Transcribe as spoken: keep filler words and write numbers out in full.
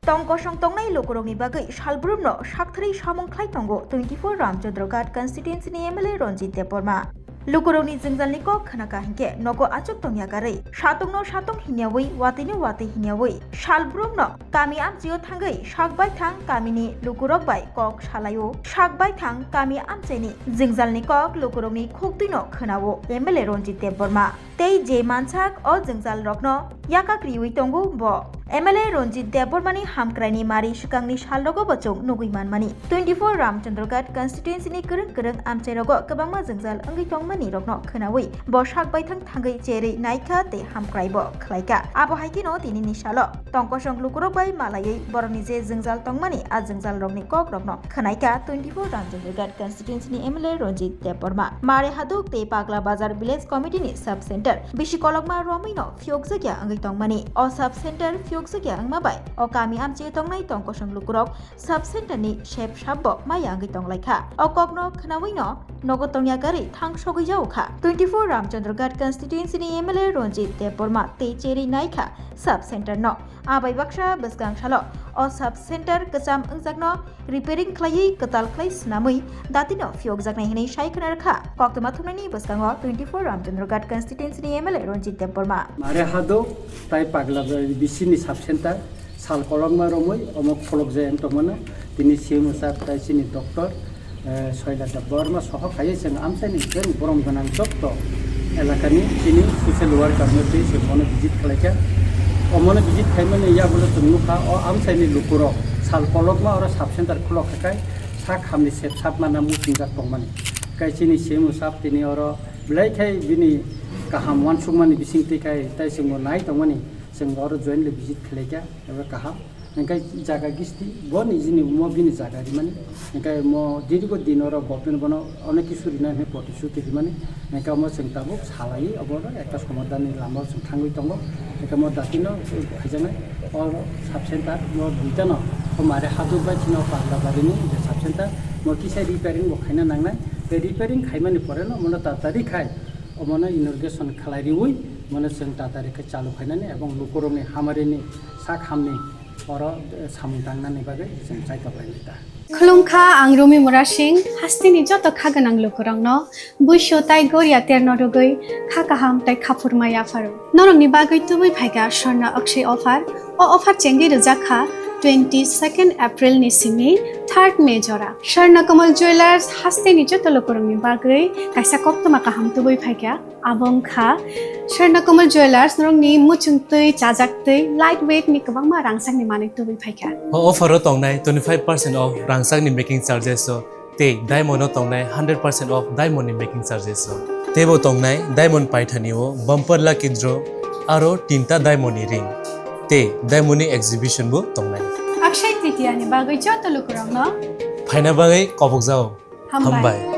Tong kosong tongnai lukurokni bagwi salbrumno sakthari samung khlai tongo twenty-four Ramchandra Ghat constituency ni M L A Ranjit Debbarma. Lukurokni jwngjalni kok khwnaka hinkhe nogo achuk tongya karwi satungno satung hinyawi watwino watwi hinyawi salbrumno kami amchio thangwi sak baithang kamini lukurok bai kok salaio. Sak baithang kami amchaini jwngjalni kok lukurokni khukdwino khwnao M L A Ranjit Debbarma. Tei je mansak o jwngjalrokno yakak riwi tongo bo. M L A Ranjit Debbarmani hamkraini mari swkangni salrogo bo chwng nugwi manmani. Twenty-four Ramchandra Ghat constituency ni kwrwng kwrwng amchairogo kwbangma jwngjal wngwi tongmani rokno khwnawi bo sak baithang thangwi cherwi naikha tei hamkrai bo khlaikha. Abo hai kheno tinini salo tongkosong lukurok bai malaiwi borokni je jwngjal tongmani a jwngjalrokni kokrokno khwnaikha twenty-four Ramchandra Ghat constituency ni M L A Ranjit Debbarma. Mare Haduk tei Pagla Bazar Village Committee ni sub center bisi kolokma romwi no phiyokjakya wngwi tongmani. O sub center phiyokjakya wngma bai o kami amchio tongnai tongkosong lukurok sub center ni sep sap bo maya wngwi tonglaikha. O kokno khwnawi no nogo tongya karwi thangsogwi jao kha. Twenty-four Ramchandra Ghat constituency ni M L A Ranjit Debbarma tei cherwi naikha sub center no. Abai baksa bwskang salo o sub center kwcham wngjakno repairing khlaiwi kwtal khlai swnamwi datino phiyokjaknai hwnwi sai khwna rwkha. Koktwma thumnaini bwskango twenty-four Ramchandra Ghat constituency ni M L A Ranjit Debbarma. Mare Haduk tai Pagla bisini sub center sal kolokma romwi omo kholok jai wng tongmano tini C M O sir tai chini doctor eh, Soila Debbarma soho khaiwi chwng amchaini chwng borom gwnang jotto elakani chini social worker no twi chwng bono visit khlaikha. Omono visit khaimani yagulo chwng nukha o amchaini lukurok sal kolokma oro sub center khulok khakai sak hamni sep sap mana muchungjak tongmani. Kai chini C M O sir tini oro belai khai bini kaham uansukmani bising twi khai tai chwngbo nai tongmani chwng oro jointly visit khlaikha eba kaham. Hingke jaga gisti bo nijini omo bini jaga rimani. Hingke omo dirgo din oro government bono onek kisu rina hinwi protisuti rimani. Hingke omo chwng tabuk salai obo ekta somadani lama o chwng thangwi tongo. Hingke omo datino haijaknai o sub center o duita no o Mare Haduk bai chini o Pagla barini je sub center omo kisa repairing bo khaina nangnai. Tei repairing khaimani pore no omono tatari khai omono inauguration khlai riwi omono chwng tatari khe chalu khainani ebong lukurokni hamarini sak hamni oro, eh, samung tangnani bagwi chwng chaitok lainai ta. Khulumkha, ang Rumi Murasing, hasteni joto kha gwnang lukurokno buisu tai goria terno rwgwi kha kaham tai khaphurma yapharo. Norokni bagwi tubui phaikha Swarna Akshay offer. O offer chengwi rwjak kha twenty-second April ni simi third May jora. Swarna Kamal Jewellers hasteni joto lukurokni bagwi kaisa koktwma kaham tubui phaikha. Abo wngkha Swarna Kamal Jewellers, norokni muchung twi, chajak twi, light weight ni kwbangma rangchakni manwi tubui phaikha. O offer o tongnai twenty-five percent off rangchakni making charges o tei diamond o tongnai hundred percent off diamond ni making charges o. Teibo tongnai diamond paithani o bumper lucky draw aro tinta diamond ni ring tei diamond ni exhibition bo tongnai. Akshay Tritiya ni bagwi joto lukurokno phaina bagwi kobokjao. Hambai. Hambai.